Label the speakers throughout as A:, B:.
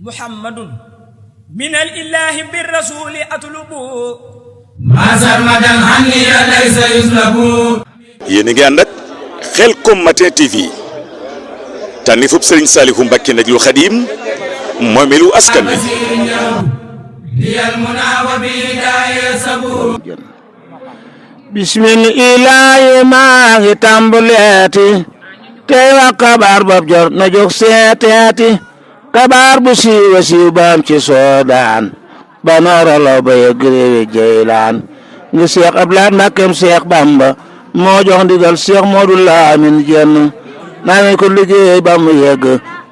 A: محمد من الإله بالرسول أطلب
B: ما سرمدا عني ليس يسلب.
C: yéen a ngi ànd ak Khelcom Matin TV tànnifub Serigne Saliou Mbacké Najul Khadim moomeelu askan wi.
D: bismillaahi maa ngi tàmbaleeti tey wax kabaar bopp jor na jóg seeteeti kabaar bu siiwa siiw baam ci soodaan ba nooralaw ba yegg réewi Jeylaan ngi Seex Ablaay Mbàkkeem Seex Bamba moo jox ndigal Seex Moodu Laamin Jenn naa ko liggéey ba mu yegg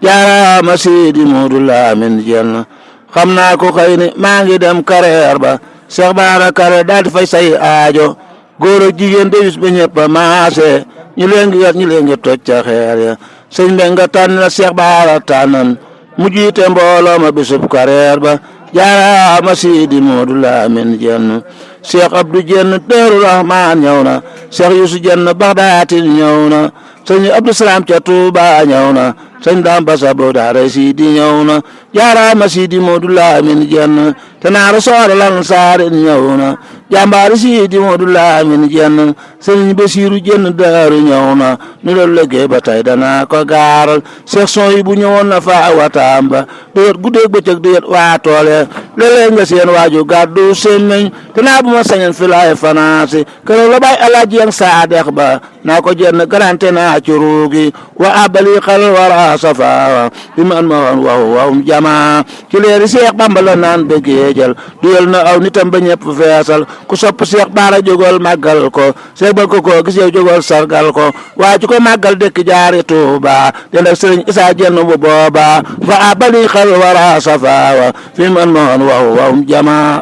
D: jaaraama Seydi Moodu Laamin Jenn xam naa ko xëy ni maa ngi dem kareer ba Seex Baara Kare daal di fay say aajo góor ak jigéen dewis ba ñëpp a maase ñu leen ngi toj ca xeer ya sëñ be nga tànn la Seex Baara tànnan mu jiite mbooloo ma bisub kareer ba jaaraama Seydi Moodu Laamin Jenn Seex Abdu Jenn Daaru Rahmaan ñëw na Seex Yuusu Jenn Baxdaatin ñëw na sëñ Abdu Salaam ca Tuuba ñëw na sëñ Daam Basa bo daara Sidi ñëw na jaaraama Seydi Moodu Laamin Jenn te naaru soora lan saarin ñëw na jàmbaari Seydi Moodu Laamin Jenn sëñ Basiiru Jenn Daaru ñëw na nu doon liggéey ba tey danaa ko gaaral Seex Sooy bu ñëwoon na fa wataam ba déet guddeeg bëccëg déet waa toole léeg-léeg nga seen waaju gàddu semmeñ te naa bu ma sañen fi laay fanaasi keroog la bay Alaaji Yang Saadex ba naa ko jenn garante naa ci ruugi wa abali xal wara safa bi man ma woon waaw jamaa ci leeri Seex Bamba la naan bëggee jël duyal na aw nitam ba ñëpp feesal ku sopp Seex Baara jógal màggal ko Seex ba ko gis yow jógal sargal ko waa ci ko màggal dëkk jaari Tuuba den ak Sëriñ Isaa Jenn bu booba wa abali xal wara safa fi man ma woon waaw jamaa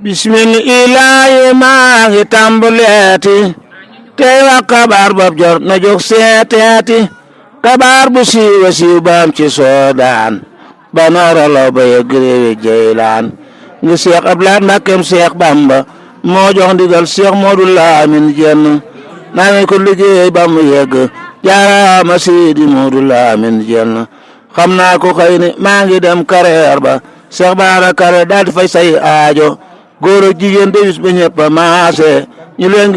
D: bismillaahi maa ngi tàmbaleeti tey wax kabaar bopp jor na jóg seeteeti kabaar bu siiwa siiw baam ci soodaan ba nooralaw ba yegg réewi Jeylaan ngi Seex Ablaay Mbàkkeem Seex Bamba moo jox ndigal Seex Moodu Laamin Jenn naa ko liggéey ba mu yegg jaaraama Seydi Moodu Laamin Jenn xam naa ko xëy ni maa ngi dem kareer ba Seex Baara Kare daal di fay say aajo góor ak jigéen dewis ba ñëpp a maase ñu leen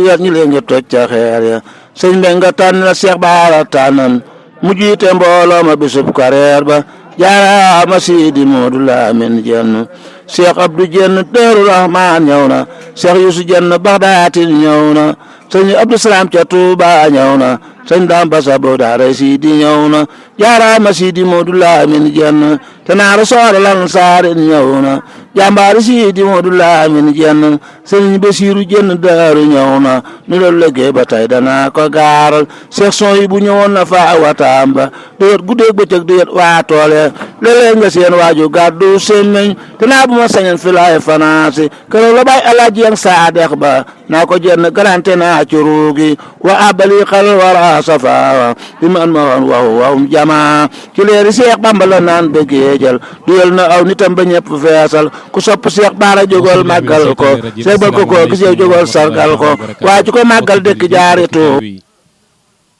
D: ngi toj ca xeer ya sëñ be nga tànn la Seex Baara tànnan mu jiite mbooloo ma bisub kareer ba jaaraama Seydi Moodu Laamin Jenn Seex Abdu Jenn Daaru Rahmaan ñëw na Seex Yuusu Jenn Baxdaatin ñëw na sëñ Abdu Salaam ca Tuuba ñëw na sëñ Daam Basa bo daara Sidi ñëw na jaaraama Seydi Moodu Laamin Jenn te naaru soora lan saarin ñëw na jàmbaari Seydi Moodu Laamin Jenn sëñ Basiiru Jenn Daaru ñëw na nu doon liggéey ba tey danaa ko gaaral Seex Sooy bu ñëwoon na fa wataam ba déet guddeeg bëccëg déet waa toole léeg-léeg nga seen waaju gàddu semmeñ te naa bu ma sañen fi laay fanaasi keroog la bay Alaaji Yang Saadex ba naa ko jenn garante naa ci ruugi wa abali xal wara safa bi man ma woon waaw jamaa ci leeri Seex Bamba la naan bëggee jël duyal na aw nitam ba ñëpp feesal ku sopp Seex Baara jógal màggal ko Seex ba ko gis yow jógal sargal ko waa ci ko màggal dëkk jaari Tuuba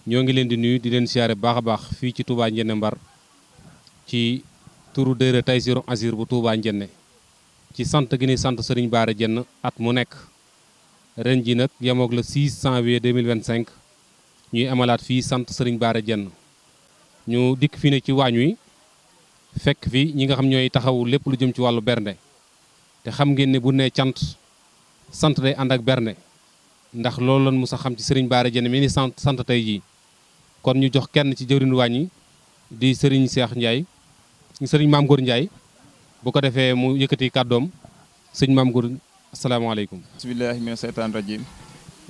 E: ñoo ngi leen di nuyu di leen siyaare baax a baax fii ci Touba Njenne Mbar ci turu dëre Taysiru Asir bu Touba Njenne ci sant gi ni sant Serigne Baara Jenn at mu nekk ren ji nag yemoog le 6 janvier 2025 ñuy amalaat fii sant Serigne Baara Jenn ñu dikk fi ne ci waañ wi fekk fi ñi nga xam ñooy taxaw lépp lu jëm ci wàllu bernde te xam ngeen ne bu ne cant sant day ànd ak bernde ndax loolu lan musa xam ci Serigne Baara Jenn mi ni sant tey jii kon ñu jox kenn ci jëwriñu waañ yi di Serigne Cheikh Ndiaye Serigne Maam Góor Ndiaye bu ko defee mu yëkkati kàddoom sëñ Maam Góor asalaamaaleykum.
F: bismillahi mina seytaan rajim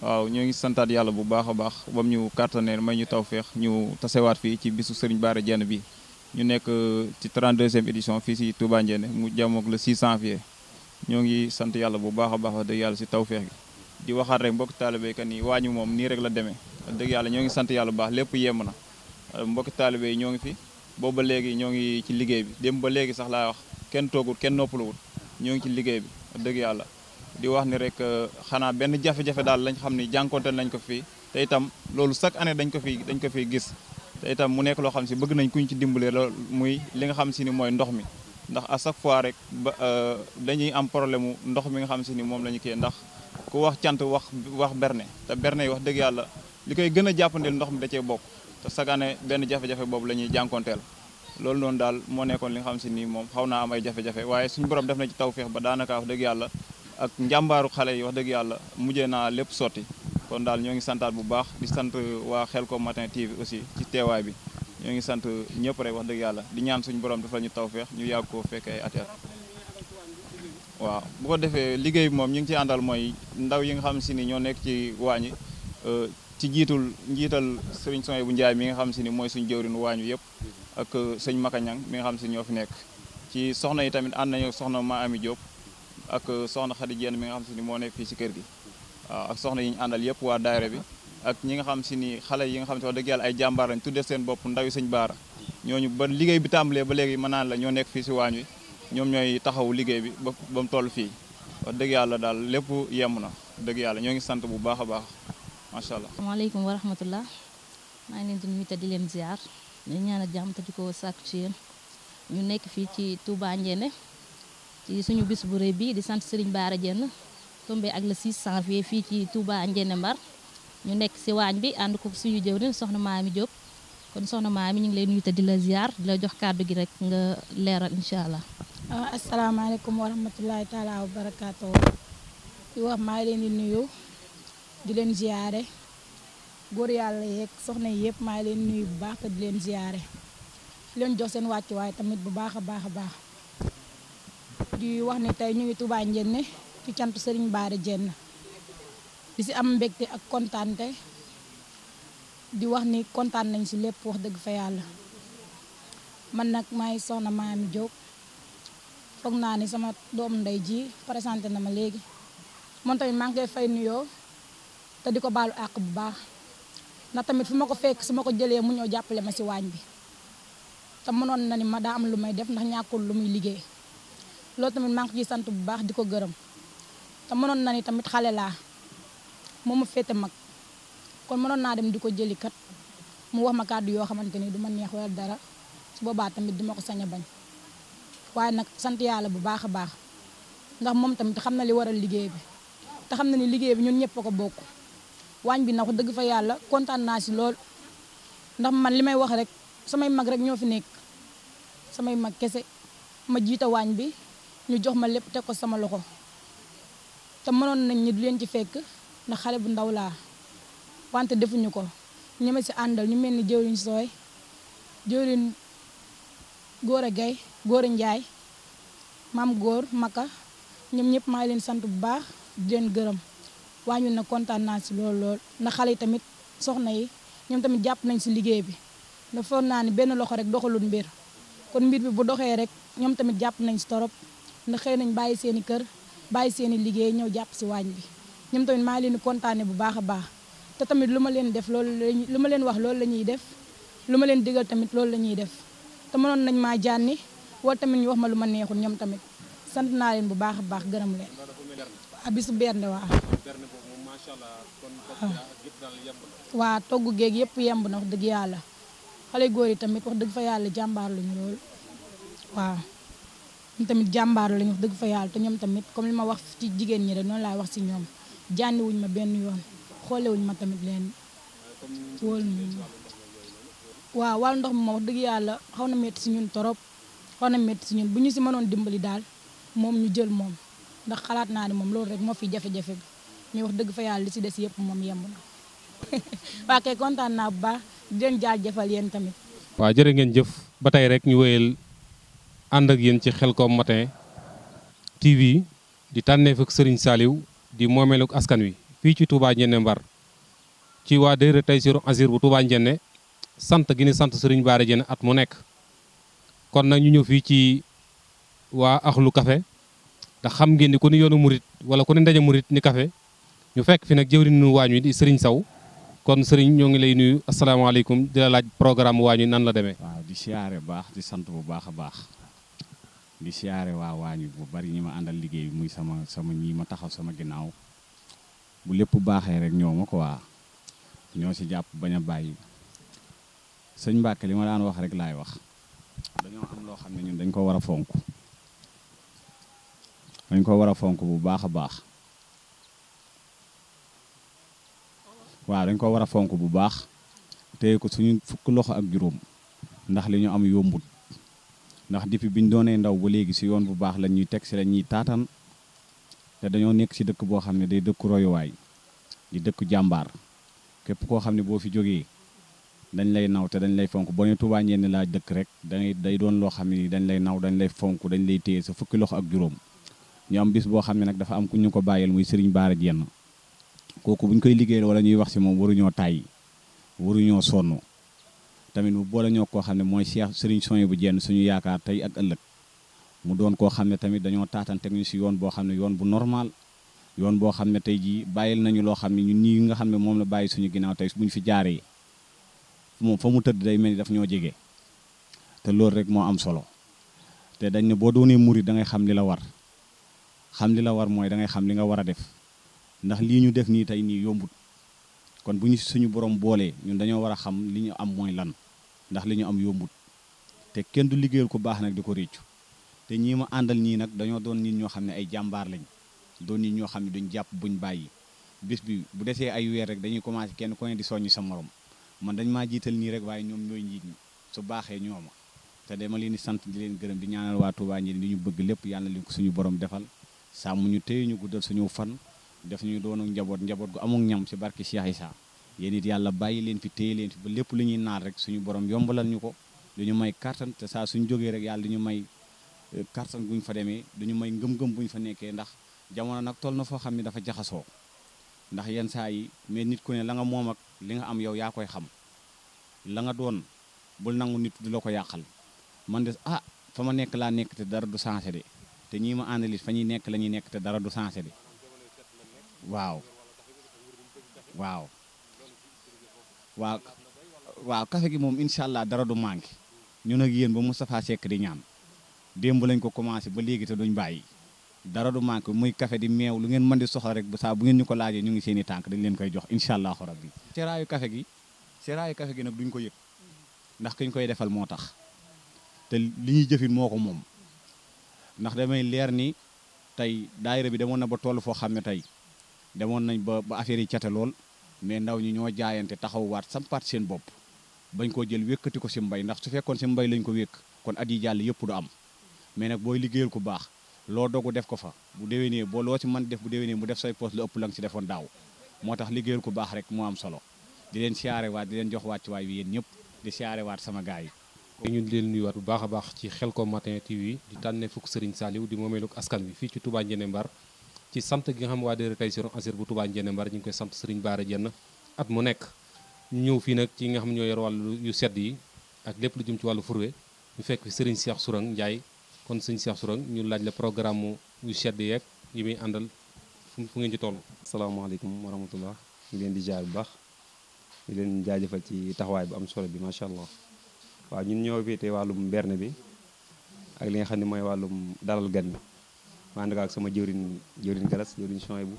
F: waaw ñoo ngi santaat yàlla bu baax a baax bam ñu kàttanee may ñu tawféex ñu tasewaat fii ci bisu Serigne Baara Jenn bi ñu nekk ci 32e édition fii si Touba Njenne mu jàmmoog le 6 janvier ñoo ngi sant yàlla bu baax a baax wax dëgg yàlla si tawféex gi di waxaat rek mbokki taalibe kan ni waañu moom nii rek la demee wax dëgg yàlla ñoo ngi sant yàlla bu baax lépp yemb na mbokki taalibe yi ñoo ngi fi boobu ba léegi ñoo ngi ci liggéey bi dem ba léegi sax laa wax kenn toogul kenn noppaluwul ñoo ngi ci liggéey bi wax dëgg yàlla di wax ni rek xanaa benn jafe-jafe daal lañ xam ni jànkonteel nañ ko fii te itam loolu chaque année dañ ko fiy gis te itam mu nekk loo xam si bëgg nañ kuñ ci dimbalee lool muy li nga xam si ni mooy ndox mi ndax à chaque fois rek ba dañuy am problème mu ndox mi nga xam si ni moom la ñu kii ndax ku wax cant wax berne te berne yi wax dëgg yàlla li koy gën a jàppandeel ndox mi da cee bokk te chaque année benn jafe-jafe boobu la ñuy jànkonteel loolu noonu daal moo nekkoon li nga xam si ni moom xaw naa am ay jafe-jafe waaye suñu borom def na ci tawféex ba daanaka wax dëgg yàlla ak njàmbaaru xale yi wax dëgg yàlla mujjee naa lépp sotti kon daal ñoo ngi santaat bu baax di sant waa Khelcom Matin TV aussi ci teewaay bi ñoo ngi sant ñëpp rek wax dëgg yàlla di ñaan suñu borom defal ñu tawféex ñu yàgg koo fekk ay at waaw bu ko defee liggéey bi moom ñu ngi ci àndal mooy ndaw yi nga xam si ni ñoo nekk ci waañi ci njiital sëriñ Soye bu Njaay mi nga xam si ni mooy suñu jëwriñu waañu yëpp ak sëñ Makañang mi nga xam si ñoo fi nekk ci soxna yi tamit ànd nañu soxna Ma Ami Diop ak soxna Khady Diène mi nga xam si ni moo nekk fii si kër gi waaw ak soxna yi ñu àndal yëpp waa daayira bi ak ñi nga xam si ni xale yi nga xam si wax dëgg yàlla ay jàmbaar lañ tuddee seen bopp ndawi sëñ Baara ñooñu ba liggéey bi tàmbalee ba léegi mën naan la ñoo nekk fii si waañ wi ñoom ñooy taxawu liggéey bi ba mu toll fii wax dëgg yàlla daal lépp yemb na dëgg yàlla ñoo ngi sant bu baax a baax macha allah.
G: asalaamaaleykum wa rahmatullah maa ngi leen di nuyu te di leen ziar di ñaanal jàmm te di ko sàkku ci yéen ñu nekk fii ci Touba Ndiéné ci suñu bis bu rëy bi di sant Serigne Bara Diène tombé ak le 6 janvier fii ci Touba Ndiéné Mbar ñu nekk si waañ bi ànd ko suñu jëwriñ soxna Maami Diop kon soxna Maami ñu ngi lay nuyu te di la ziar di la jox kàddu gi rek nga leeral incha allah.
H: asalaamaaleykum wa rahmatulahi taala wa barakaatu di wax maa ngi leen di nuyu di leen ziare góor yàlla yeeg soxna yi yëpp maa ngi leen nuyu bu baax te di leen ziare di leen jox seen wàccuwaay tamit bu baax a baax a baax di wax ni tey ñu ngi Touba Ndiéné ci cantu Serigne Bara Diène di si am mbégte ak kontaante di wax ni kontaan nañ si lépp wax dëgg fa yàlla man nag maay soxna Maami Diop foog naa ni sama doomu ndey ji présenté na ma léegi moom tamit maa ngi koy fay nuyoo te di ko baalu àq bu baax ndax tamit fu ma ko fekk su ma ko jëlee mu ñëw jàppale ma si waañ bi te mënoon na ni ma daa am lu may def ndax ñàkkul lu muy liggéey loolu tamit maa ngi ciy sant bu baax di ko gërëm te mënoon na ni tamit xale laa moo ma féete mag kon mënoon naa dem di ko jëli kat mu wax ma kàddu yoo xamante ni du ma neex wala dara su boobaa tamit duma ko sañ a bañ waaye nag sant yàlla bu baax a baax ndax moom tamit xam na li waral liggéey bi te xam na ni liggéey bi ñun ñëpp a ko bokk waañ bi nag dëgg fa yàlla kontaan naa si lool ndax man li may wax rek samay mag rek ñoo fi nekk samay mag kese ma jiita waañ bi ñu jox ma lépp teg ko sama loxo te mënoon nañ ñi du leen ci fekk ndax xale bu ndaw laa wante defuñu ko ñu ma si àndal ñu mel ni jëwriñ Sooy jëwriñ góor a gay góor a njaay maam góor maka ñoom ñëpp maa ngi leen sant bu baax di leen gërëm waañu na kontaan naa si lool lool ndax xale yi tamit soxna yi ñoom tamit jàpp nañ si liggéey bi ndax foog naa ni benn loxo rek doxalul mbir kon mbir bi bu doxee rek ñoom tamit jàpp nañ si torop ndax xëy nañ bàyyi seen i kër bàyyi seen i liggéey ñëw jàpp si waañ bi ñoom tamit maa ngi leen di kontaane bu baax a baax te tamit lu ma leen def loolu lu ma leen wax loolu la ñuy def lu ma leen digal tamit loolu la ñuy def te mënoon nañ maa jànni wala tamit ñu wax ma lu ma neexul ñoom tamit sant naa leen bu baax a baax gërëm leen waa bisu bernde waa togg géeg yëpp yemb na wax dëgg yàlla xale góor yi tamit wax dëgg fa yàlla jàmbaar lañu loolu waaw ñoom tamit jàmbaar lañu wax dëgg fa yàlla te ñoom tamit comme li ma wax ci jigéen ñi rek noonu laay wax si ñoom jànni wuñ ma benn yoon xoolewuñ ma tamit leen wóol waaw wàllu ndox mi ma wax dëgg yàlla xaw na métti si ñun torop xaw na métti si ñun bu ñu si mënoon dimbali daal moom ñu jël moom ndax xalaat naa ne moom loolu rek moo fi jafe-jafe bi mais wax dëgg fa yàlla li si des yëpp moom yemb na waa kay kontaan naa bu baax di leen jaajëfal yéen tamit.
E: waaw jërë ngeen jëf ba tey rek ñu wéyal ànd ak yéen ci Khelcom Matin TV di tànneef ak Serigne Saliou di moomeelu askan wi fii ci Touba Ndiéné Mbar ci waa daayira Taysiroul Assir bu Touba Ndiéné sant gi ni sant Serigne Bara Diène at mu nekk kon nag ñu ñëw fii ci waa Axlu Café ndax xam ngeen ni ku ni yoonu murit wala ku ni ndaje murit ni café ñu fekk fi nag jëwriñu waañ wi di Serigne Sow kon Serigne ñoo ngi lay nuyu asalaamaaleykum di la laaj programme waañ wi nan la demee.
I: waaw di siyaare baax di sant bu baax a baax di siyaare waa waañ wi bu bari ñi ma àndal liggéey bi muy sama ñi ma taxaw sama ginnaaw bu lépp baaxee rek ñoo ma ko waa ñoo si jàpp bañ a bàyyi sëñ Mbàkke li ma daan wax rek laay wax dañoo am loo xam ne ñun dañ ko war a fonk bu baax a baax waaw dañ ko war a fonk bu baax téye ko suñu fukk loxo ak juróom ndax li ñu am yombut ndax depuis biñ doonee ndaw ba léegi si yoon bu baax lañ ñuy teg si lañ ñuy taatan te dañoo nekk si dëkk boo xam ne day dëkk royuwaay di dëkk jàmbaar képp koo xam ne boo fi jógee dañ lay naw te dañ lay fonk boo ne Touba Ndiéné laa dëkk rek day doon loo xam ne dañ lay naw dañ lay fonk dañ lay téye sa fukki loxo ak juróom ñu am bis boo xam ne nag dafa am ku ñu ko bàyyil muy Serigne Bara Diène kooku buñ koy liggéeyal wala ñuy wax si moom waruñoo tàyyi waruñoo sonn tamit mu boole ñoo koo xam ne mooy Cheikh Serigne Souhaïbou Diène suñu yaakaar tey ak ëllëg mu doon koo xam ne tamit dañoo taatan teg ñu si yoon boo xam ne yoon bu normal yoon boo xam ne tey jii bàyyil nañu loo xam ne ñun ñii nga xam ne moom la bàyyi suñu ginnaaw tey buñ fi jaaree moom fa mu tëdd day mel ni daf ñoo jege te loolu rek moo am solo te dañ ne boo doonee murit da ngay xam li la war mooy da ngay xam li nga war a def ndax lii ñu def nii tey nii yombut kon bu ñu suñu borom boolee ñun dañoo war a xam li ñu am mooy lan ndax li ñu am yombut te kenn du liggéeyal ku baax nag di ko réccu te ñii ma àndal ñii nag dañoo doon nit ñoo xam ne ay jàmbaar lañ doon nit ñoo xam ne duñ jàpp buñ bàyyi bis bi bu desee ay weer rek dañuy commencé kenn ku ne di soññ sa morom man dañ maa jiital nii rek waaye ñoom ñooy njiit ñi su baaxee ñooma te dama leen di sant di leen gërëm di ñaanal waa Touba Ndiéné li ñu bëgg lépp yàlla leen ko suñu borom defal sàmm ñu téye ñu guddal suñu fan def ñu doon njaboot gu amul ñam si barki Cheikh Issa yéen it yàlla bàyyi leen fi téye leen fi ba lépp lu ñuy naan rek suñu borom yombalal ñu ko du ñu may kattan te saa suñu jógee rek yàlla du ñu may kattan bu ñu fa demee du ñu may ngëm-ngëm bu ñu fa nekkee ndax jamono nag toll na foo xam ne dafa jaxasoo ndax yenn saa yi mais nit ku ne la nga moom ak li nga am yow yaa koy xam la nga doon bul nangu nit du la ko yàqal man de fa ma nekk laa nekk te dara du changé de te ñii ma àndalit fa ñuy nekk la ñuy nekk te dara du changé de waaw café gi moom incha allah dara du manqué ñun ak yéen ba Moustapha Seck di ñaan démb lañ ko commencé ba léegi te duñ bàyyi dara du manqué muy café di meew lu ngeen mën di soxla rek bu saa bu ngeen ñu ko laajee ñu ngi seen i tànk dañ leen koy jox incha allahu rabbi seeraayu café gi nag duñ ko yëg ndax kiñ koy defal moo tax te li ñuy jëfin moo ko moom ndax damay leer ni tey daayira bi demoon na ba toll foo xam ne tey demoon nañ ba affaire yi cate lool mais ndaw ñi ñoo jaayante taxawwaat sampaat seen bopp bañ koo jël wékkati ko si mbay ndax su fekkoon si mbay lañ ko wékk kon at yi jàll yëpp du am mais nag booy liggéeyal ku baax loo dogu def ko fa bu déwénee boo loo ci mën def bu déwénee mu def say poste lu ëpp la nga ci defoon daaw moo tax liggéeyal ku baax rek moo am solo di leen siyaare waat di leen jox wàccuwaay bi yéen ñëpp di siyaare waat sama gars yi
E: ñu di leen nuyuwaat bu baax a baax ci Khelcom Matin TV di tànne fukk Serigne Saliou di moomeelu askan wi fii ci Touba Ndiéné Mbar ci sant gi nga xam waa daayira Taysiroul Assir bu Touba Ndiéné Mbar ñu ngi koy sant Serigne Bara Diène at mu nekk ñu ñëw fii nag ci nga xam ñoo yor wàllu yu sedd yi ak lépp lu jëm ci wàllu fourwe ñu fekk fi Serigne Cheikh Sourang Ndiaye kon Serigne Cheikh Sourang ñu laaj la programme yu sedd yeeg yi muy àndal fu ngeen ci toll.
J: asalaamaaleykum wa rahmatullah ñu leen di jaar bu baax di leen jaajëfal ci taxawaay bu am solo bi macha allah waaw ñun ñoo féete wàllum berne bi ak li nga xam ne mooy wàllum dalal gan mi ma ànd ak sama jëwriñ Galas jëwriñ Souhaïbou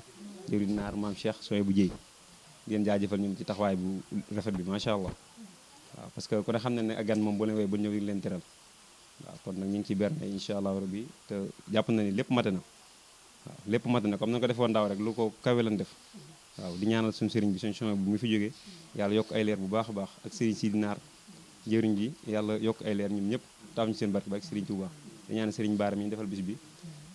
J: jëwriñ naar maam Cheikh Souhaïbou Dieye di leen jaajëfal ñun ci taxawaay bu rafet bi macha allah waaw parce que ku ne xam ne ak gan moom bu leen wooye ba ñëw yi leen teral waaw kon nag ñu ngi ci berne incha allah rabbi te jàpp na ni lépp mate na waaw lépp mate na comme na ko defoon daaw rek lu ko kawe lan def waaw di ñaanal suñu sëriñ bi suñu Souhaïbou bu mu fi jógee yàlla yokk ay leer bu baax a baax ak sëriñ si di naar jëriñ ji yàlla yokk ay leer ñun ñëpp taaf ñu seen barke ba ak Serigne Touba di ñaan Serigne Bara mi ñu defal bis bi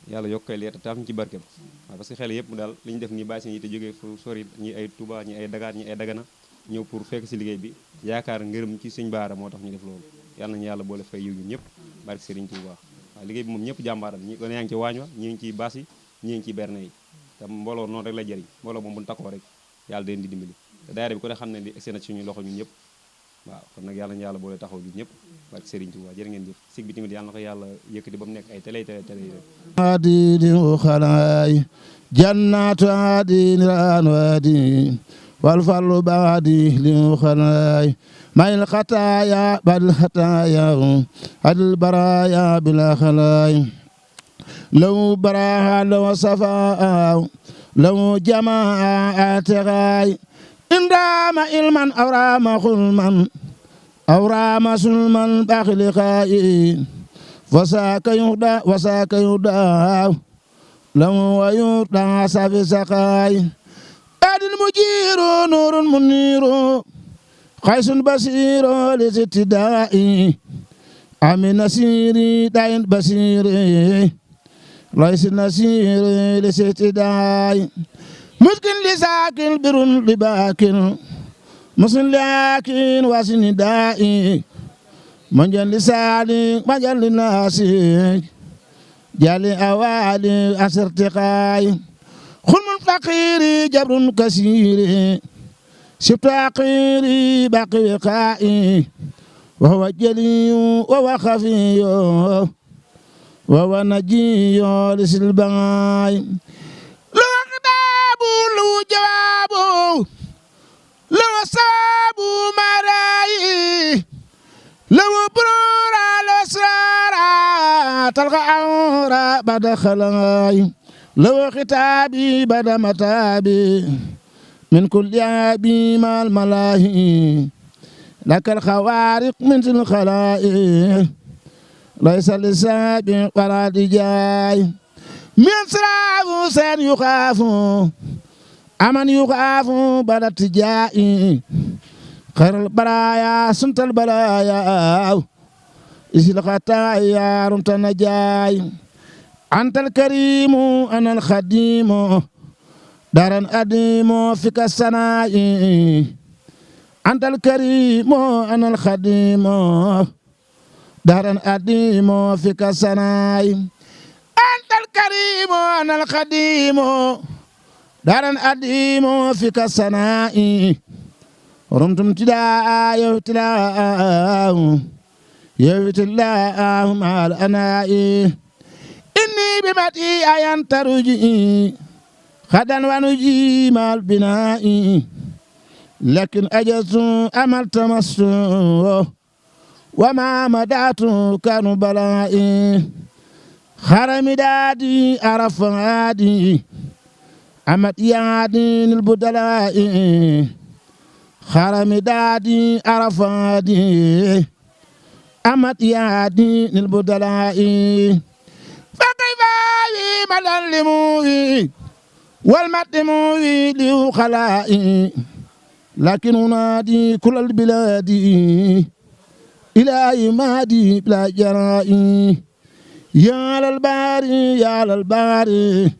J: yàlla yokk ay leer te taaf ñu ci barke ba waaw parce que xel yëpp daal li ñu def nii bàyyi seen yi te jógee fu sori ñi ay Touba ñi ay Dakar ñi ay Dagana ñëw pour fekk si liggéey bi yaakaar ngërëm ci Serigne Bara moo tax ñu def loolu yàlla nañu yàlla boole fay yiw ñun ñëpp barke Serigne Touba waaw liggéey bi moom ñëpp jàmbaaral ñi ko yaa ngi ci waañ wa ñi ngi ci baas yi ñi ngi ci berne yi te mbooloo noonu rek la jëriñ mbooloo moom buñu takkoo rek yàlla den di dimbali te daayira bi ko ne xam ne li egsi na ci suñu loxo ñun ñëpp waaw kon nag yàlla ñu yàlla boole taxaw bi ñëpp barke Serigne Touba jërë ngeen jëf sig bi tamit yàlla na ko yàlla yëkkati ba mu nekk ay télé
D: adini xalaay jannatu adini anwadi wal fallu baadi li xalaay mayl xataaya badil xataaya adil baraaya bila xalaay law baraha law safaa law jamaa atexaay indama ilman awrama xulman أو رام سلما بخلقائي فساك يهدى لم ويهدى سفي سقاي أد المجير نور منير قيس بصير لستدائي أمين نسيري داين بصيري ليس نسير لستدائي مسكن لساكن برن لباكن مسن لكن واسن دائي منجل لسالي منجل لناسي جالي أوالي أسرتقاي خلم الفقير جبر كثير شفت عقيري باقي وقائي وهو جلي وهو خفي وهو نجي لسلباي لو كتاب لو جواب لو صاب مراي لو برور الأسرار تلقى عورا بعد خلاي لو ختابي بعد متابي من كل يابي مع الملاهي لك الخوارق من الخلائق ليس لسابق ولا دجاي من سراب سن يخاف أمن يخاف بلا تجائي خير البرايا سنت البلايا إذ الخطايا رمت نجاي أنت الكريم أنا الخديم دارا أديم فيك السناء أنت الكريم أنا الخديم دارا أديم فيك السناء أنت الكريم أنا الخديم دارا أديم فيك السناء رمت امتداء يوتلا مع الأناء إني بمتي أين ترجي خدا ونجي مع البناء لكن أجزت أمل تمس وما مدعت كانوا بلائي خرم دادي عرف عادي أمت يادي البدلاء خرم دادي عرف عادي أمت يادي البدلاء فكيف مدن لموي والمد موي لي خلائي لكن أنادي كل البلاد إلهي مادي بلا جرائي يا للباري يا للباري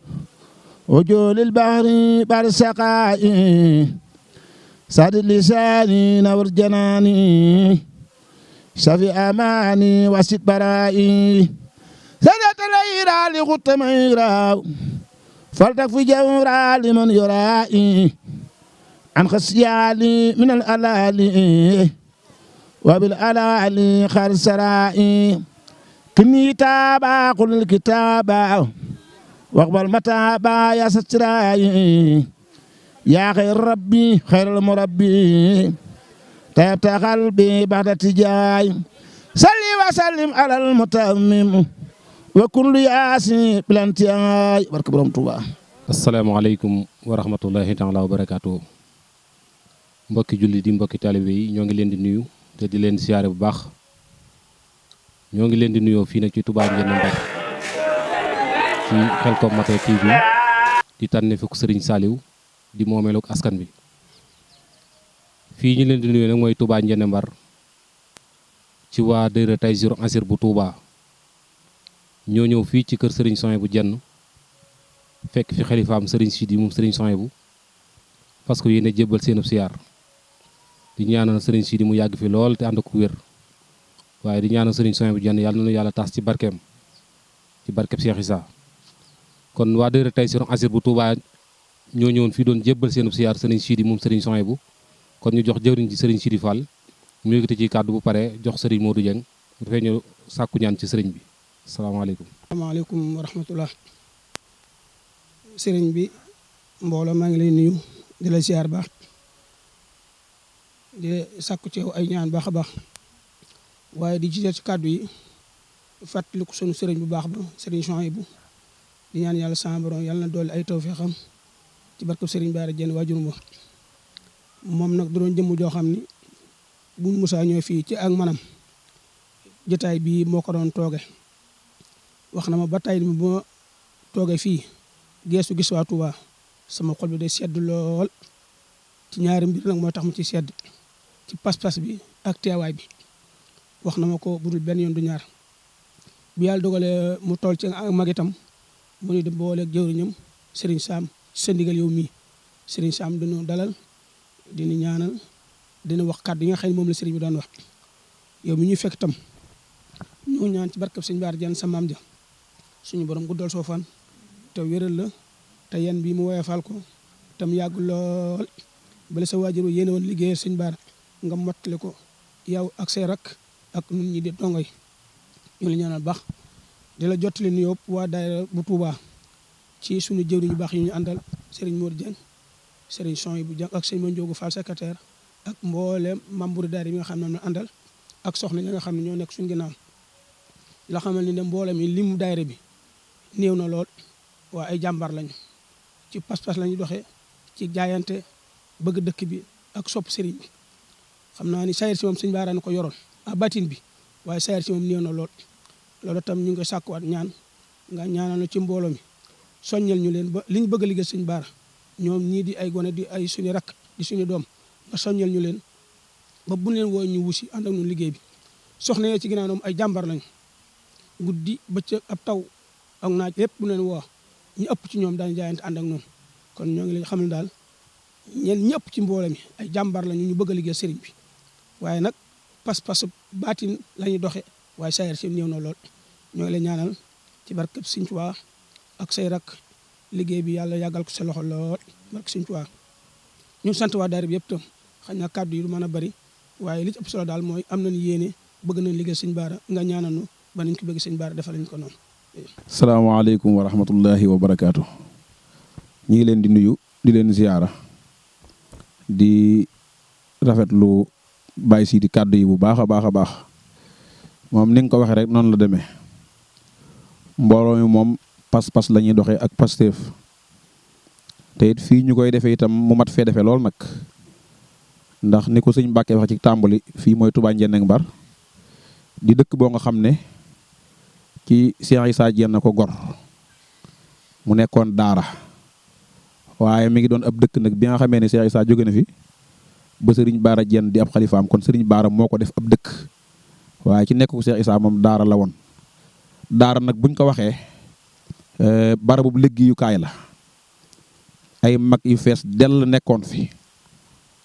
D: وجول البحر بار سقائي ساد لساني نور جناني شفي أماني وسط برائي سادت العيرا لغط ميرا فلتك في جورا لمن يرائي عن خسيالي من الألالي وبالألالي خير سرائي كني تابع قل الكتابة واقبل متابع يا ستراي يا خير ربي خير المربي تابت قلبي بعد تجاي صلي وسلم على المتمم وكل ياسي بلانتياي بارك بروم توبا
E: asalaamaaleykum wa rahmatullahi taala wa barakaatu mbokki julli di mbokki taalibe yi ñoo ngi leen di nuyu te di leen siyaare bu baax ñoo ngi leen di nuyoo fii nag ci Touba Ndiéné Mbar ci Khelcom Matin TV di tànne fukk Serigne Saliou di moomeelug askan bi fii ñu leen di nuyoo nag mooy Touba Ndiéné Mbar ci waa daayira Taysiroul Assir bu Touba ñoo ñëw fii ci kër Serigne Souhaïbou Diène fekk fi xalifaam Serigne Sidi moom Serigne Souhaïbou parce que yéen a jébbal seenub siyaar di ñaanal Serigne Sidi mu yàgg fi lool te ànd ko wér waaye di ñaanal Serigne Souhaïbou Diène yàlla na yàlla taas ci barkeem ci barkeb Cheikh Issa kon waa daayira Taysiroul Assir bu Touba ñoo ñëwoon fii doon jébbal seenub siyaar Serigne Sidi moom Serigne Souhaïbou kon ñu jox jëwriñ ci Serigne Sidi Fall mu yëkkati ci kàddu bu pare jox Serigne Modou Dieng dafay ñëw sàkku ñaan ci Serigne bi asalaamaaleykum.
K: asalaamaaleykum wa rahmatullah Serigne bi mbooloo maa ngi lay nuyu di la siyaar baax di sàkku ci ay ñaan baax a baax waaye di jiite ci kàddu yi fàttaliku sunu Serigne bu baax ba Serigne Souhaïbou di ñaan yàlla sama borom yàlla na doole ay tawfeexam ci barkeb Serigne Bara Diène waajurum ba moom nag du doon jëmm joo xam ni buñ musaa ñëw fii ci ak manam jotaay bii moo ko doon tooge wax na ma ba tey bu ma toogee fii geesu gis waa Touba sama xol bi day sedd lool ci ñaari mbir nag mooy tax mu ci sedd ci pas-pas bi ak teewaay bi wax na ma ko budul benn yoon du ñaar bi yàlla dogalee mu toll ci ak mag itam mu ni dem booleeg jëwriñam Serigne Sam ci sa ndigal yow mii Serigne Sam dinu dalal dina ñaanal dina wax kàddu yi nga xam ne moom la Serigne bi doon wax yow mi ñuy fekk tam ñu ñaan ci barkab Sëñ Bara Diène sa maam ja suñu borom guddal soo fan te wéral la te yan bii mu woyofal ko tam yàgg lool bala sa waajur yéene woon liggéeyal Sëñ Bara nga mottali ko yow ak say rak ak nun ñi di dongo yi ñu la ñaanal baax di la jottali nuyoo waa daayira bu Touba ci suñu jëwriñ yu baax yi ñu àndal Serigne Modou Dieng Serigne Souhaïbou Dieng ak Serigne Mandiogu Fall secrétaire ak mboolem membre daayira yi nga xam ne ñoo àndal ak soxna ñi nga xam ne ñoo nekk suñu ginnaaw la xamal ni ne mboolem yi limu daayira bi néew na lool waa ay jàmbaar lañu ci pas-pas lañu doxee ci jaayante bëgg dëkk bi ak sopp Serigne bi xam naa ni sayar si moom Sëñ Bara na ko yoroon a batin bi waaye sayar si moom néew na lool loolu tam ñu ngi koy sàkkuwaat ñaan nga ñaanal na ci mbooloo mi soññal ñu leen ba li ñu bëgg a liggéey Sëñ Bara ñoom ñii di ay gone di ay suñu rakk di suñu doom nga soññal ñu leen ba bu leen woo ñu wusi ànd ak ñun liggéey bi soxna yee ci ginnaaw ñoom ay jàmbar lañu guddi bëccëg ab taw ak naaj lépp bu leen woo ñu ëpp ci ñoom daañu jaayante ànd ak ñoom kon ñoo ngi leen xamal daal ñeen ñi ëpp ci mbooloo mi ay jàmbar lañu ñu bëgg a liggéey sëriñ bi waaye nag pas-pas baatin la ñuy doxe waaye sayar si néew na lool ñoo ngi leen ñaanal ci barkeb Sëñ Tuubaa ak say rak liggéey bi yàlla yàggal ko sa loxo lool barke Sëñ Tuubaa ñu sant waa daayira bi yëpp tam xañ na kàddu yi du mën a bari waaye li ci ëpp solo daal mooy am nañu yéene bëgg nañ liggéey Sëñ Bara nga ñaanal nu ba nañ ko bëgg Sëñ Bara defal ñu ko noonu.
L: salaamaaleykum wa rahmatullahi wa barakaatu. ñu ngi leen di nuyu di leen ziyaara di rafetlu bàyyi si di kàddu yi bu baax a baax a baax moom ni nga ko waxee rek noonu la demee mbooloo mi moom pas-pas la ñuy doxee ak Pastef te it fii ñu koy defee itam mu mat fee defee lool nag ndax ni ko sëñ Mbàkke wax ci tàmbali fii mooy Touba Ndiéné Mbar di dëkk boo nga xam ne ci Cheikh Issa Diène ko gor mu nekkoon daara waaye mi ngi doon ab dëkk nag bi nga xamee ne Cheikh Issa jóge na fi ba Serigne Bara Diène di ab xalifaam kon Serigne Bara moo ko def ab dëkk waaye ci nekk ko Cheikh Issa moom daara la woon daara nag buñ ko waxee barabu liggéeyukaay la ay mag yu fees dell nekkoon fi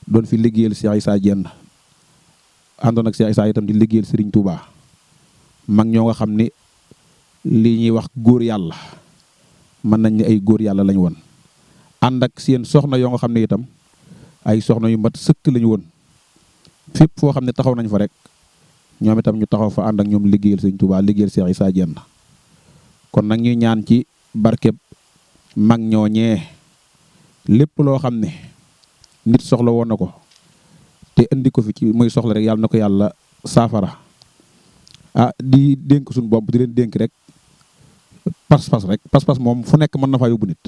L: doon fi liggéeyal Cheikh Issa Diène àndoon ak Cheikh Issa itam di liggéeyal Serigne Touba mag ñoo nga xam ni li ñuy wax góor yàlla mën nañ ne ay góor yàlla lañ woon ànd ak seen soxna yoo nga xam ne itam ay soxna yu mat sëkk lañu woon fépp foo xam ne taxaw nañ fa rek ñoom itam ñu taxaw fa ànd ak ñoom liggéeyal Serigne Touba liggéeyal Cheikh Issa Diène kon nag ñuy ñaan ci barkeb mag ñooñee lépp loo xam ne nit soxla woon na ko te indi ko fi ci muy soxla rek yàlla na ko yàlla saafara di dénk suñu bopp di leen dénk rek pas-pas rek pas-pas moom fu nekk mën na faa yóbbu nit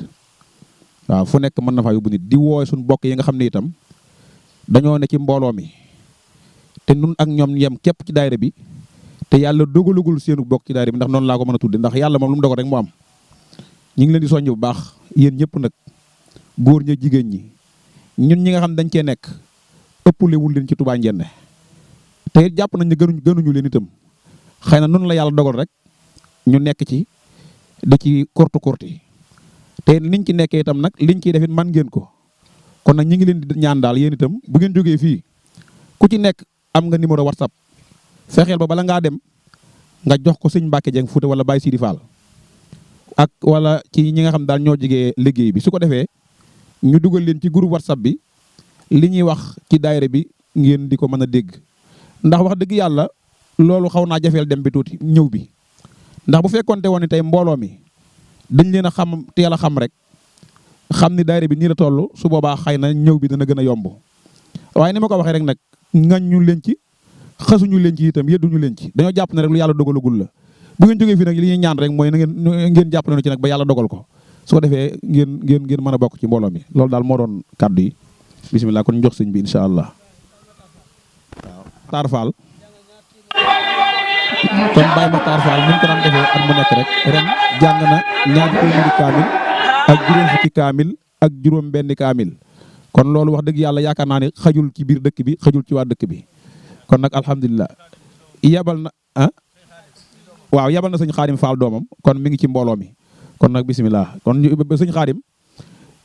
L: waaw fu nekk mën na faa yóbbu nit di woowe suñu bokk yi nga xam ne itam dañoo ne ci mbooloo mi te nun ak ñoom yem képp ci daayira bi te yàlla dogalagul seenu bokk ci daayira bi ndax noonu laa ko mën a tudde ndax yàlla moom lu mu dogal rek mu am ñu ngi leen di soññ bu baax yéen ñëpp nag góor ña jigéen ñi ñun ñi nga xam dañ cee nekk ëppalewul leen ci Touba Ndiéné te it jàpp nañ ne gënuñu leen itam xëy na noonu la yàlla dogal rek ñu nekk ci da ci korti te niñ ci nekkee itam nag liñ ciy def it man ngeen ko kon nag ñu ngi leen di ñaan daal yéen itam bu ngeen jógee fii ku ci nekk am nga numéro WhatsApp fexeel ba bala ngaa dem nga jox ko sëñ Mbacke Dieng Fouta wala Baye Sidi Fall ak wala ci ñi nga xam daal ñoo jigee liggéey bi su ko defee ñu dugal leen ci groupe WhatsApp bi li ñuy wax ci daayira bi ngeen di ko mën a dégg ndax wax dëgg yàlla loolu xaw naa jafeel dem bi tuuti ñëw bi ndax bu fekkoonte woon ni tey mbooloo mi dañ leen a xam teel a xam rek xam ni daayira bi nii la toll su boobaa xëy na ñëw bi dana gën a yomb waaye ni ma ko waxee rek nag ngaññu leen ci xasuñu leen ci itam yedduñu leen ci dañoo jàpp ne rek lu yàlla dogalagul la bu ngeen jógee fii nag li ñuy ñaan rek mooy na ngeen jàpp nañu ci nag ba yàlla dogal ko su ko defee ngeen mën a bokk ci mbooloo mi loolu daal moo doon kàddu yi bisimilah kon ñu jox sëñ bi incha allah waaw. Makhtar Fall kon Baye Makhtar Fall ni mu ko daan defee at mu nekk rek ren jàng na ñaari téeméeri kaamil ak juróom fukki kaamil ak juróom benn kaamil kon loolu wax dëgg yàlla yaakaar naa ne xajul ci biir dëkk bi xajul ci waa dëkk bi kon nag alhamdulilah yebal na waaw yebal na sëñ Xaadim Fall doomam kon mi ngi ci mbooloo mi kon nag bisimilah kon sëñ Xaadim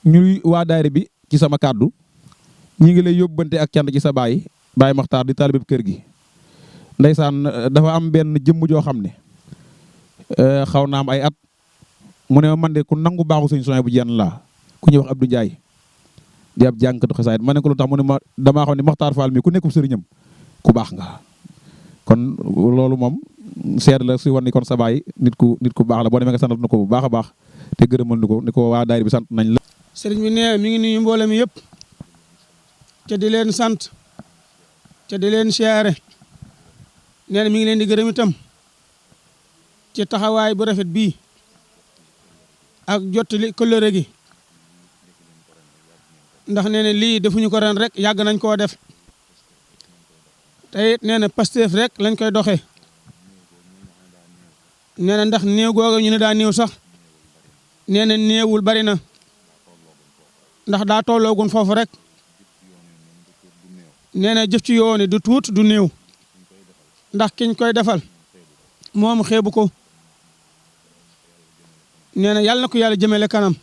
L: ñuy waa daayira bi ci sama kàddu ñi ngi lay yóbbante ak cant ci sa baay Baye Makhtar di taalibe kër gi ndeysaan dafa am benn jëmm joo xam ne xaw na am ay at mu ne man de ku nangu baaxu sëñ Sonia bu jenn laa ku ñuy wax Abdou Ndiaye di ab jànkatu xasaayid ma ne ko lu tax mu ne ma damaa xam ne Makhtar Fall mi ku nekkub sëriñam ku baax nga kon loolu moom seet la si wan ni kon sa baay nit ku baax la boo demee nga santal na ko bu baax a baax te gërëmal ni ko waa daayira bi sant nañ la.
K: sëriñ bi nee mi ngi nuyu mbooloo mi yëpp te di leen sant te di leen siyaare nee na mi ngi leen di gërëm itam ci taxawaay bu rafet bii ak jottali kóllëre gi ndax nee na lii defuñu ko ren rek yàgg nañ koo def te it nee na Pastef rek lañ koy doxee nee na ndax néew googu ñu ne daa néew sax nee na néewul bari na ndax daa tolloogun foofu rek nee na jëf ci yooni du tuut du néew ndax kiñ koy defal moom xeebu ko nee na yàlla na ko yàlla jëmele kanam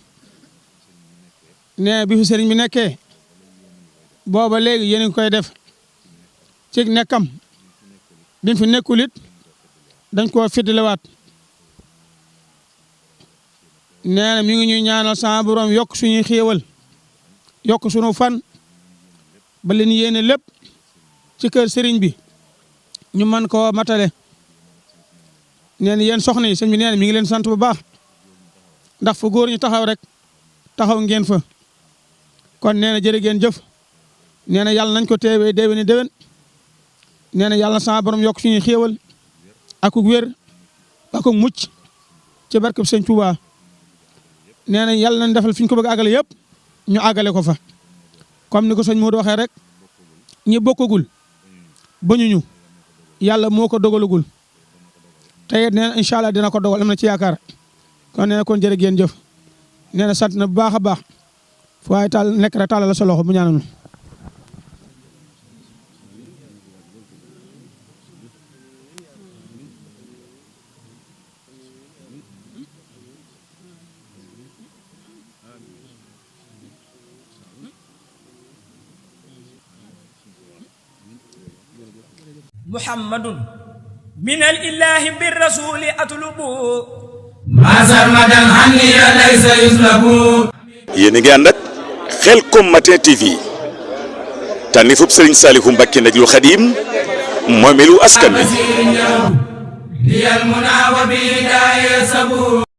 K: nee bi fi sëriñ bi nekkee booba léegi yéen a ngi koy def ci nekkam bi fi nekkul it dañ koo fiddlewaat nee na mi ngi ñuy ñaanal sama borom yokk suñuy xéewal yokk suñu fan ba leen yéene lépp ci kër sëriñ bi ñu mën koo matale nee na yéen soxna yi sëñ bi nee na mi ngi leen sant bu baax ndax fu góor ñu taxaw rek taxaw ngeen fa kon nee na jërë ngeen jëf nee na yàlla nañ ko teewee déwéni déwén nee na yàlla sama borom yokk suñuy xéewal ak wér ak mucc ci barkeb sëñ Tuubaa nee na yàlla nañ defal fi ñu ko bëgg àggale yëpp ñu àggale ko fa comme ni ko sëñ Modou waxee rek ñi bokkagul bañuñu yàlla moo ko dogalagul te it nee na incha allah dina ko dogal am na ci yaakaar kon nee na kon jërë ngeen jëf nee na sant na bu baax a baax fu waaye taal nekk rek tàllal la sa loxo bu ñaanal
A: محمد من الإله بالرسول أطلب
B: ما سرمدا عني ليس يسلب
C: yéen a ngi ànd ak Khelcom Matin TV tànnifub Serigne Saliou Mbacké Najlul Khadim moomelu askan wi